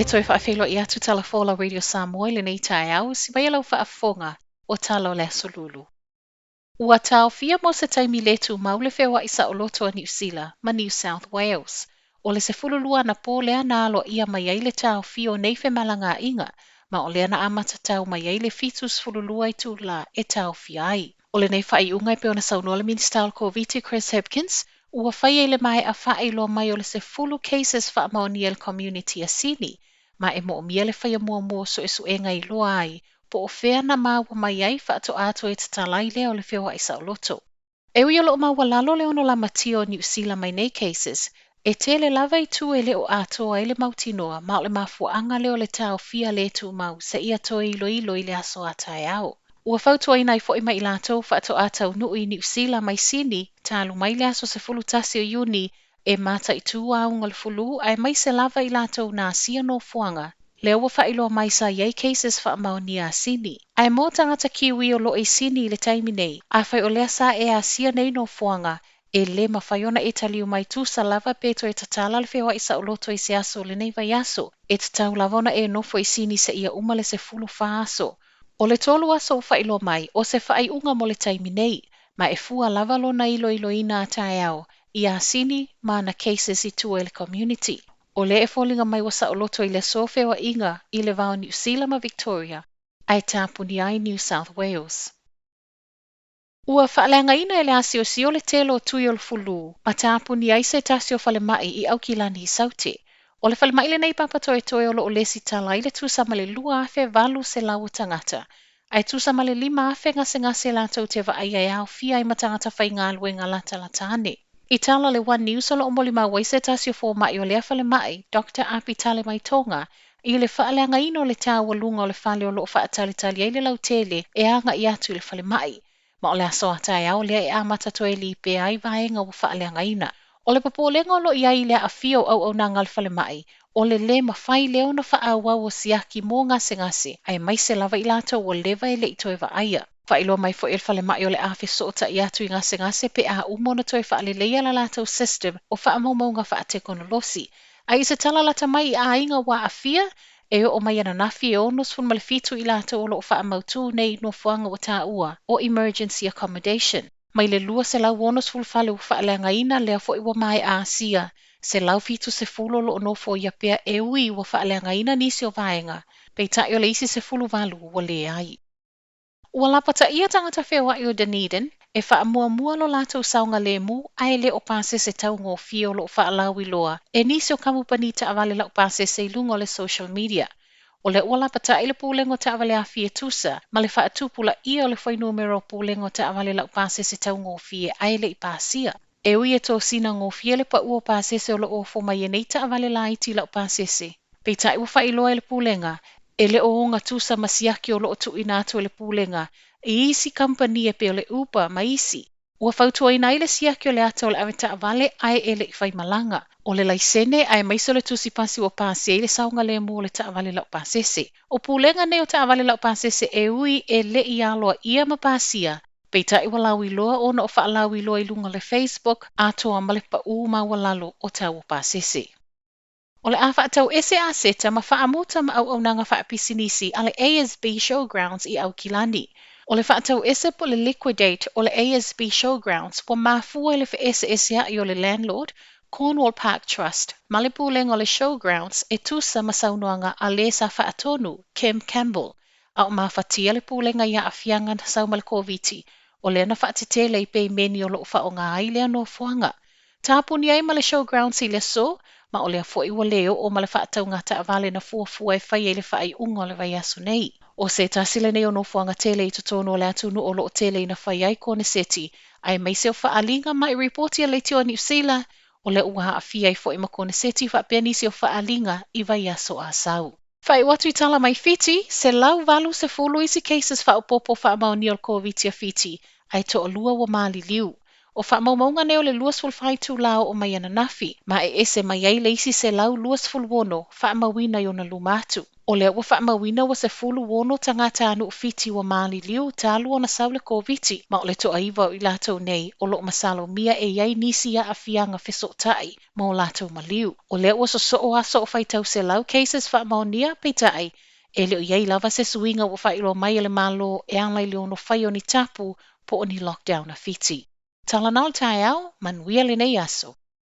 E toe faafeiloai atu Tala Folau Radio Samoa i lenei taeao, si mai lau faafofoga o tala o le Aso Lulu. Ua taofia mo se taimi le tumau le feoai saoloto a Niu Sila ma New South Wales. O le 12 anapo lea na aloaia mai ai le taofia o nei femalagaaiga, ma o lea na amata tau mai ai le 72 itulā e taofia ai. O lenei faaiuga e pei ona saunoa le Minisita o le Koviti Chris Hipkins, ua faia i le maea faailoa mai o le 10 cases faamaonia i le community a Sini, ma e moomia le faia muamua o suesuega e iloa ai po o fea na maua mai ai faatoa toe tatala ai lea o le feoai saoloto. E ui o loo maualalo le ono lamatia o Niu Sila mai nei cases, e tele lava itu e le o atoa ai le mautinoa ma o le mafuaaga lea o le taofia le tumau seia toe iloilo i le aso a taeao. Ua fautuaina ai foi ma i latou faatoa taunuu i Niu Sila mai Sini talu mai le aso 11 o Iuni e mataitu auga o le fulu aemaise lava i latou na asia nofoaga lea ua faailoa mai sa i ai cases faamaonia a Sini. Ae mo tagata Kiwi o loo i Sini i le taimi nei, afai o lea sa e asia nei nofoaga, e lē mafai ona e taliu mai tusa lava pe toe tatala le feoai saoloto i se aso o lenei vaiaso. E tatau lava ona e nofo i Sini seia uma le 14 aso. O le 3 aso ua faailoa mai, o se faaiuga mo le taimi nei, ma e fua lava lona iloiloina a taeao iā Sini ma ana cases i tua i le community. O lea e foliga mai ua saoloto i le aso feoaiga i le va o Niu Sila ma Victoria, ae tapunia ai New South Wales. Ua faaleagaina e le asiosio le tele o tui o le fulu ma tapunia ai se tasi o falemai i Aukilani i Saute. O le falemai lenei papatoetoe o loo lesitala ai le tusa ma le 2,800 o tagata, ae tusa ma le 5,000 gasegase latou te vaaia e aofia ai ma tagata faigaluega latalata ane. I tala a le One News o loo molimau ai se tasi o fomai o lea falemai, Dr Api Talemaitoga, i le faaleagaina o le taualuga o le fale o loo faatalitali ai le lautele e agai atu i le falemai. Ma o le aso a taeao lea e amata toe lipea ai vaega ua faaleagaina. O le popolega o loo i ai i le aafia o auaunaga a le falemai, o le lē mafai lea ona faaauau o siaki mo gasegase, aemaise lava i latou ua leva e le i toe vaaia. Faailoa mai foi e le falemai o le a fesootai atu i gasegase pe a uma ona toe faaleleia la latou system o faamaumauga faatekonolosi. Ae i se tala lata mai i aiga ua aafia, e oo mai ananafi e 67 i latou o loo faamautū nei nofoaga ua taua o emergency accommodation. Mai le 260 fale ua faaleagaina lea foi ua maea asia, 170 o loo nofoia pea e ui ua faaleagaina nisi o vaega, peitai o le isi 18 ua leai. Ua lapataia tagata feoai o Dunedin e faamuamua lo latou saogalemu ae le o pasese taugofie o loo faalauiloa e nisi o kamupani taavale laupasese i luga o le social media. O lea ua lapatai le pulega o taavale afi e tusa ma le faatupulaia o le fuainumera o pulega o taavale laupasese taugofie ae le i pasia. E ui e tosina gofie le pau o pasese o loo ofo mai e nei taavale laiti laupasese, peitai ua faailoa e le pulega e le o ogatusa ma siaki o loo tuuina atu e le pulega i isi kamupani e pei o le Uber ma isi. Ua fautuaina ai le siaki o le ata o le avetaavale ae e le i faimalaga, o le laisene aemaise o le tusi pasi ua pasia ai le saogalemu o le taavale laupasese. O pulega nei o taavale laupasese e ui e le i aloaia ma pasia, peitai ua lauiloa ona o faalauiloa i luga o le Facebook atoa ma le pau maualalo o tau o pasese. O le a faatauese aseta ma faamuta ma auaunaga faapisinisi a le ASB Showgrounds i Aukilani. O le faatauese po o le liquidate o le ASB Showgrounds ua mafua i le feeseeseai o le landlord, Cornwall Park Trust, ma le pulega o le Showgrounds e tusa ma saunoaga a le sa faatonu, Kim Campbell, a o mafatia le pulega i aafiaga na sau ma le Koviti, o lea na faatetele i peimeni o loo faaaoga ai lea nofoaga. Tapuni ai ma le Showgrounds i le aso, ma o lea foi ua le oo ma le faatauga taavale na fuafua e fai ai le faaiuga o le vaiaso nei. O se tasi lenei o nofoaga tele i totonu o le atunuu o loo tele ina fai ai koneseti, aemaise o faaaliga ma i ripoti a Leitio a Niu Sila, o lea ua aafia ai foi ma koneseti faapea nisi o faaaliga i vaiaso a sau. Faaiu atu i tala mai Fiti, 180 isi cases faaopoopo faamaonia o le Koviti a Fiti, ae toalua ua maliliu. O faamaumauga nei o le 24 itulā oo mai ananafi, ma e ese mai ai le isi 126 faamauina i ona luma atu. O lea ua faamauina ua 16 tagatanuu Fiti ua maliliu talu ona sau le Koviti, ma o le toaiva o i latou nei o loo masalomia e i ai nisi aafiaga fesootai ma o latou maliu. O lea ua sosoo aso o faitau 100 cases faamaonia, peitai e le o i ai lava se suiga ua faailoa mai e le Malo e ala i le ono fai o ni tapu po o ni lockdown a Fiti. Tala na o le taeao, manuia lenei aso.